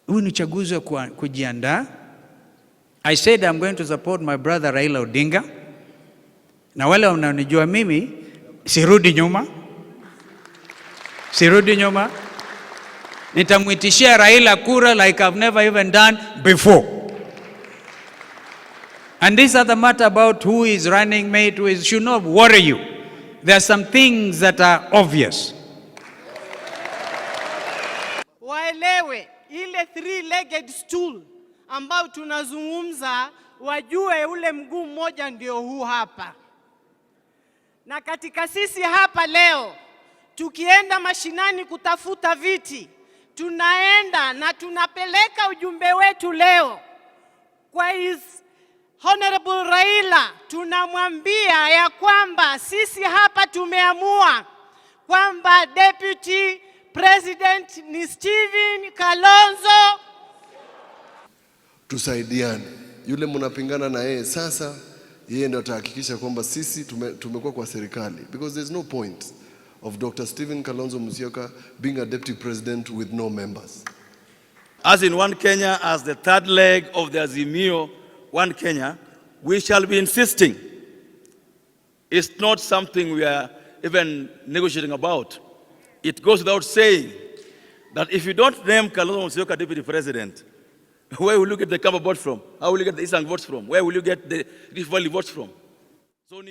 Huu ni uchaguzi wa kujiandaa. I said I'm going to support my brother Raila Odinga, na wale wanaonijua mimi, sirudi nyuma, sirudi nyuma. Nitamwitishia Raila kura like I've never even done before. And this other matter about who is running mate, who is, should not worry you. There are some things that are obvious. Waelewe ile three-legged stool ambayo tunazungumza, wajue ule mguu mmoja ndio huu hapa. Na katika sisi hapa leo tukienda mashinani kutafuta viti, tunaenda na tunapeleka ujumbe wetu leo kwa His Honorable Raila, tunamwambia ya kwamba sisi hapa tumeamua kwamba Deputy President ni Stephen Kalonzo. Tusaidiane. Yule mnapingana na yeye sasa, yeye ndio atahakikisha kwamba sisi tumekuwa kwa serikali, because there's no point of Dr. Stephen Kalonzo Musyoka being a deputy president with no members. As in One Kenya, as the third leg of the Azimio One Kenya, we shall be insisting. It's not something we are even negotiating about. It goes without saying that if you don't name Kalonzo Musyoka deputy president, where will you get the Kamba votes from? How will you get the Isang votes from? Where will you get the Rift Valley votes from?